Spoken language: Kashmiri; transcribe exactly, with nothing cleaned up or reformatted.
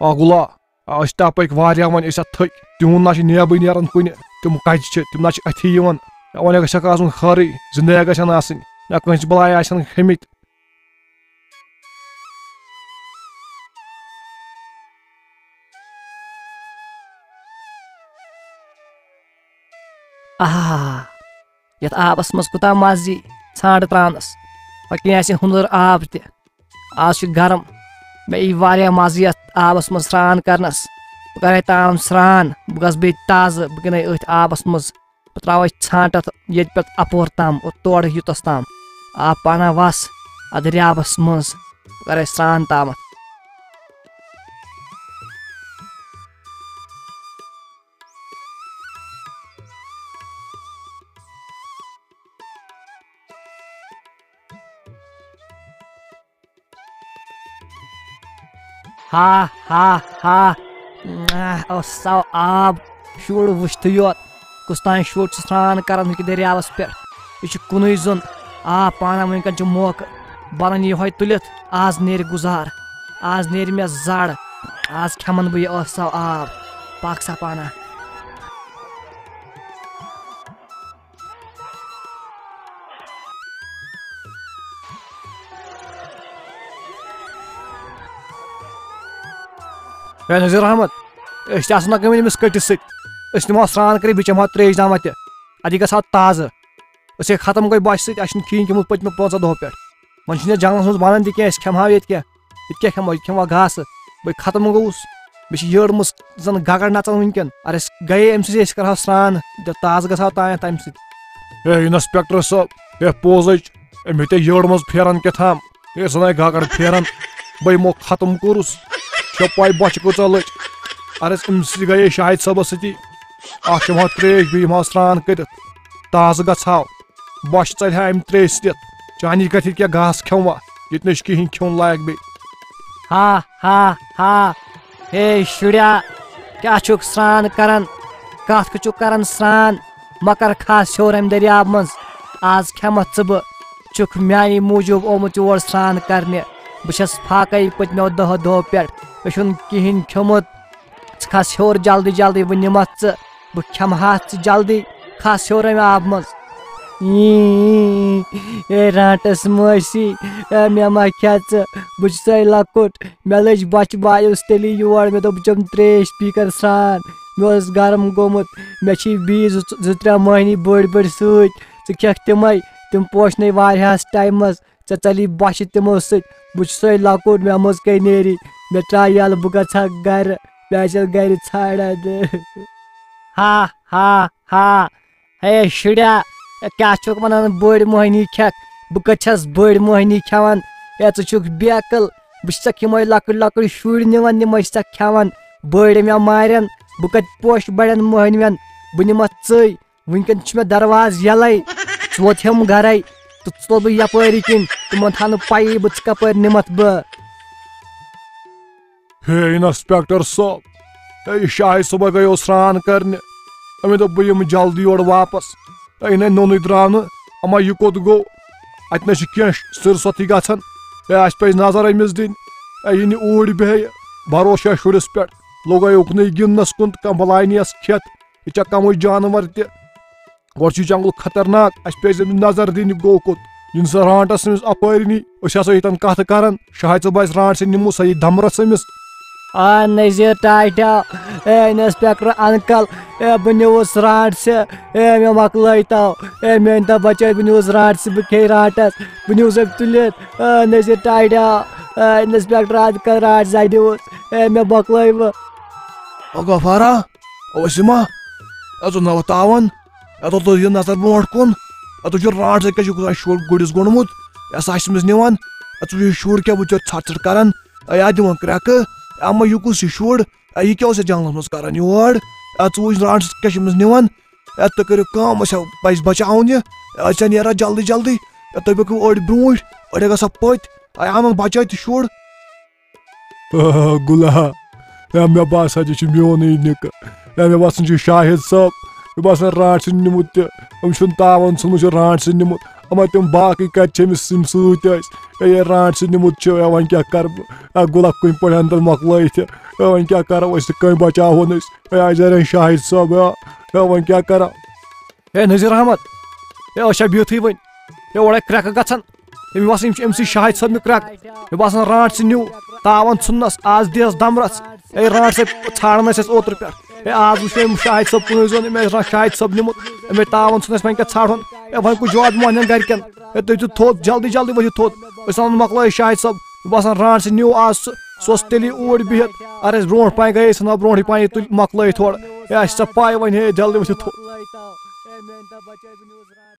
آ گُلا، آ، أسۍ تہِ اَپٲرۍ واریاہ وۄنۍ، أسۍ اَتھ تھٔکۍ۔ تِہُنٛد نہ چھِ نیبٕے نیران کُنہِ، تِم کَتہِ چھِ، تِم نہ چھِ اَتھی یِوان۔ وۄنۍ گژھٮ۪کھ آسُن خٲرٕے، زِندٕ گژھن آسٕنۍ، یا کٲنٛسہِ بَلایہِ آسن کھٔمٕتۍ۔ آہا، یتھ آبس منٛز کوٗتاہ مزٕ یی ژھانٛٹھ ترٛاونس۔ وۄنۍ کینٛہہ آسہِ ہُنٛدُر آب تہِ۔ آز چھُ گرم۔ مےٚ یی واریاہ مزٕ یتھ آبس منٛز سرٛان کرنس۔ بہٕ کرے تام سرٛان، بہٕ گژھٕ بیٚیہِ تازٕ، بہٕ گِنٛدے أتھۍ آبس منٛز۔ بہٕ ترٛاوے ژھانٛٹھ اتھ ییٚتہِ پٮ۪ٹھ اپور تام اور تورٕ یوٚتس تام۔ آب پانہ وس اتھ دٔریاوس منٛز۔ بہٕ کرے سرٛان تامتھ۔ ہا ہا ہا۔ آہ، اوہ، سو آب۔ شُر وٕچھتھٕے یوت۔ کُس تام شُر چھُ سرٛان کران ہُکہِ دٔریاوس پٮ۪ٹھ۔ یہِ چھُ کُنُے زوٚن۔ آ، پانہ وٕنکٮ۪ن چھُ موقعہٕ۔ بَرَن یِہوٚے تُلِتھ۔ آز نیرِ گُزار۔ آز نیرِ مےٚ زَر۔ آز کھٮ۪مَن بہٕ یہِ ٲس سا آب۔ پَکھ سا پانہ۔ ہے نذیر احمد، أسۍ تہِ آسو نہ گٔمٕتۍ أمِس کٔٹِس سۭتۍ۔ أسۍ نِمہو سرٛان کٔرِتھ، بیٚیہِ چٮ۪مہو ترٛیش تامَتھ تہِ۔ اَدٕ یہِ گژھِ ہا تازٕ۔ أسۍ ہے ختم گٔے بۄچھِ سۭتۍ، اَسہِ چھُنہٕ کِہیٖنۍ کھیوٚمُت پٔتمہِ پانٛژن دۄہو پٮ۪ٹھ۔ وۄنۍ چھُنہٕ یَتھ جنٛگلَس منٛز بَنان تہِ کینٛہہ، أسۍ کھٮ۪مہٕ ہاو ییٚتہِ کیٛاہ؟ ییٚتہِ کیٛاہ کھٮ۪مو؟ ییٚتہِ کھٮ۪مہٕ ہاو گاسہٕ۔ بہٕ ختم گوٚوُس، مےٚ چھِ یٔڈ مٕژ زَن گگر نَژان وٕنۍکٮ۪ن۔ اَگر أسۍ گٔیے أمۍ سۭتۍ، أسۍ کَرٕہاو سرٛان، تہٕ تازٕ گژھٕ ہاو تانٮ۪تھ تَمہِ سۭتۍ۔ ہے انسپیکٹر صٲب، ہے پوٚز ہے، أمۍ ہیٚتہِ یٔڈ منٛز پھیران کیٛاہ تام۔ ہے زَن آے گگر پھیران، بہٕ یِمو ختم کوٚرُس۔ چھےٚ پَے بۄچھِ کۭژاہ لٔج؟ اَگر أسۍ أمۍ سۭتۍ گٔیے شاہد صٲبَس سۭتی، اَکھ چٮ۪مہٕ ہاو ترٛیش، بیٚیہِ یِمہٕ ہاو سرٛان کٔرِتھ۔ تازٕ گژھٕ ہاو۔ بۄچھِ ژَلہِ ہا اَمہِ ترٛیشہِ سۭتۍ۔ چانی کَتھِ کیٛاہ گاسہٕ کھٮ۪موا؟ ییٚتہِ نَے چھُ کِہیٖنۍ کھیوٚن لایق بیٚیہِ۔ ہا ہا ہا۔ ہے شُریا، کیٛاہ چھُکھ سرٛان کران؟ کَتھ کیُتھ چھُکھ کران سرٛان؟ مہ کر کھس ہیوٚر اَمہِ دٔریاب منٛز۔ آز کھٮ۪مَتھ ژٕ بہٕ۔ چھُکھ میٛانی موٗجوٗب آمُت یور سرٛان کرنہِ۔ بہٕ چھَس فاقے پٔتمیو دَہو دۄہو پٮ۪ٹھ۔ مےٚ چھُنہٕ کِہیٖنۍ کھیوٚمُت۔ ژٕ کھس ہیوٚر جلدی جلدی، بہٕ نِمَتھ ژٕ، بہٕ کھٮ۪مہٕ ہا ژٕ جلدی، کھس ہیوٚر اَمہِ آبہٕ منٛز۔ اے رانٛٹَس مٲسی، اے مےٚ ما کھےٚ ژٕ، بہٕ چھُسَے لۄکُٹ، مےٚ لٔج بۄچھِ، بہٕ آیوس تیٚلی یور، مےٚ دوٚپ بہٕ چٮ۪مہٕ ترٛیش، بہٕ کَرٕ سرٛان، مےٚ اوس گرم گوٚمُت، مےٚ چھِ بیٚیہِ زٕ زٕ ترٛےٚ مٔہنی بٔڑۍ بٔڑۍ سۭتۍ، ژٕ کھٮ۪کھ تِمَے، تِم پوشنَے واریاہَس ٹایمَس۔ ژےٚ ژَلی بۄچھِ تِمو سۭتۍ۔ بہٕ چھُسَے لۄکُٹ، مےٚ منٛز کَے نیری؟ مےٚ ترٛاو یَلہٕ، بہٕ گژھٕ ہا گَرٕ۔ مےٚ آسہِ ہا گَرِ ژھانٛڈان۔ ہا، ہا، ہا۔ ہے شُریا، کیٛاہ چھُکھ وَنان بٔڑۍ مۄہنی کھٮ۪کھ؟ بہٕ کَتہِ چھَس بٔڑۍ مۄہنی کھٮ۪وان؟ ہے ژٕ چھُکھ بیقٕل۔ بہٕ چھُسَکھ یِمَے لۄکٕٹۍ لۄکٕٹۍ شُرۍ نِوان، یِمَے چھُسَکھ کھٮ۪وان۔ بٔڑۍ مےٚ مارن، بہٕ کَتہِ پوشہٕ بَڑٮ۪ن مۄہنوٮ۪ن؟ بہٕ نِمَتھ ژٕے۔ وٕنکٮ۪ن چھُ مےٚ دروازٕ یَلَے۔ ژٕ ووت ہیوٚم گَرَے تہٕ ژٕ ژوٚل بہٕ یَپٲری کِنۍ، تِمَن تھاو نہٕ پَیی بہٕ ژٕ کَپٲرۍ نِمَتھ بہٕ۔ ہے انسپیکٹر صٲب، ہے یہِ شاہد صٲبہ گٔیو سرٛان کَرنہِ۔ أمۍ دوٚپ بہٕ یِمہٕ جلدی یورٕ واپَس۔ ہے یہِ نَے نوٚنُے درٛاو نہٕ، اَما یہِ کوٚت گوٚو؟ اَتہِ نَے چھِ کینٛہہ سِر سۄتھٕے گژھان۔ ہے اَسہِ پَزِ نظر أمِس دِنۍ۔ ہے یہِ نہِ اوٗرۍ بیٚہہِ، بروسہٕ چھُ اَسہِ شُرِس پٮ۪ٹھ۔ لوٚگ ہے اُکنُے گِنٛدنَس کُن تہٕ کانٛہہ بَلاے نِیَس کھٮ۪تھ۔ یہِ چھا کمٕے جانور تہِ؟ گۄڈٕ چھُ یہِ جنگل خطرناک، اَسہِ پَزِ أمِس نظر دِنۍ، یہِ گوٚو کوٚت؟ یِنہٕ سا رانٹس أمِس اپٲرۍ نی، أسۍ آسو ییٚتٮ۪ن کتھٕ کران، شاید ژٕ باسہِ رانٹس نِمو سا یہِ دمرس أمِس۔ آ نذیر ٹاٹھیا، اے انسپیکٹر انکل، اے بہٕ نیوٗس رانٹس، اے مےٚ مۄکلٲے تو، اے میٲنۍ تو بچٲے، بہٕ نیوٗس رانٹس، بہٕ کھیٚیہِ رانٹس، بہٕ نیوٗس أمۍ تُلِتھ، اے نذیر ٹاٹھیا، اے انسپیکٹر انکل رانٹس اَتہِ نیوٗس، اے مےٚ مۄکلٲے وٕ۔ او غفارا، او وسیمہ، اے ژٕ نہ وۄتاوان۔ اے تُل تُل یہِ نظر برونٛٹھ کُن۔ اے تُہۍ چھِو رانٛٹھ سۭتۍ کیٛاہ چھُ گژھان شُر گُرِس گوٚنڈمُت؟ اے سُہ آسہِ أمِس نِوان۔ اے ژٕ وٕچھ یہِ شُر کیٛاہ وٕچھِ ژھَٹھ ژھَٹھ کران۔ اے یا دِوان کرٛٮ۪کہٕ۔ اے اما یہِ کُس یہِ شُر؟ اے یہِ کیٛاہ اوس یَتھ جنٛگلَس منٛز کران یور؟ اے ژٕ وٕچھ رانٛٹھ سۭتۍ کیٛاہ چھُ أمِس نِوان۔ اے تُہۍ کٔرِو کٲم، أسۍ ہا پَزِ بچاوُن یہِ۔ اے أسۍ ہا نیرو جلدی جلدی۔ اے تُہۍ پٔکِو أڑۍ برونٛٹھ، أڑۍ ہا گژھو پٔتۍ۔ اے اَنُن بچٲوِتھ یہِ شُر۔ آ، گُلا، ہے، مےٚ باسان، یہِ چھُ میونٕے نِکہٕ۔ ہے، مےٚ باسان، چھُ شاہد صٲب۔ مےٚ باسان، رانٛٹھ سۭتۍ نیوٗمُت تہِ۔ أمۍ چھُنہٕ تاوَن ژھُنمُت، چھُ رانٛٹھ سۭتۍ نیوٗمُت۔ اما تِم باقٕے کتہِ چھِ أمِس یِم سۭتۍ ٲسۍ؟ اے، یہِ رانٛٹھ سۭتۍ نیوٗمُت چھُ، اے، وۄنۍ کیٛاہ کرٕ بہٕ؟ اے، گُلہ کُنہِ پٲٹھۍ اندر مۄکلٲیِتھ، اے، وۄنۍ کیٛاہ کرو أسۍ تہٕ کٔمۍ بچاوہون أسۍ؟ اے، اَسہِ زرٮ۪ن شاہد صٲب، اے، اے، وۄنۍ کیٛاہ کرو؟ اے، نذیر احمد، اے، أسۍ چھا بِہتھٕے وۄنۍ؟ اے، اورے کرٛٮ۪کہٕ گژھان۔ ہے، مےٚ باسان، یِم چھِ أمۍ سٕے شاہد صٲبنہِ کرٛٮ۪کہٕ۔ مےٚ باسان، رانٛٹھ سۭتۍ نیوٗ، تاوَن ژھُننَس، آز دِیَس دَمرَس۔ ہے، رانٛٹھ صٲب ژھانٛڈان ٲسۍ أسۍ اوترٕ پٮ۪ٹھ۔ ہے، آز وٕچھ مےٚ أمۍ شاہد صٲب کُنُے زوٚن، أمۍ ٲسۍ شاہد صٲب نیوٗمُت، أمۍ ہے تاوَن ژھُن اَسہِ، وۄنۍ کیٛاہ ژھانٛڈہون؟ ہے، وۄنۍ کُس جواب دِمہون یِمَن گَرِکٮ۪ن؟ ہے، تُہۍ تہِ تھوٚد، جلدی جلدی ؤتھِو تھوٚد۔ أسۍ اَنُن مۄکلٲیِتھ شاہد صٲب۔ مےٚ باسان، رانٛٹھ سۭتۍ نیوٗ آز سُہ، سُہ اوس تیٚلی اوٗرۍ بِہِتھ۔ اَگر أسۍ برونٛٹھ پَہَن گٔیے، أسۍ اَنہو برونٛٹھٕے پَہَن یہِ تُلۍ مۄکلٲیِتھ تھوڑا۔ ہے، اَسہِ چھےٚ پَے وۄنۍ، ہے، جلدی ؤتھِو تھوٚد۔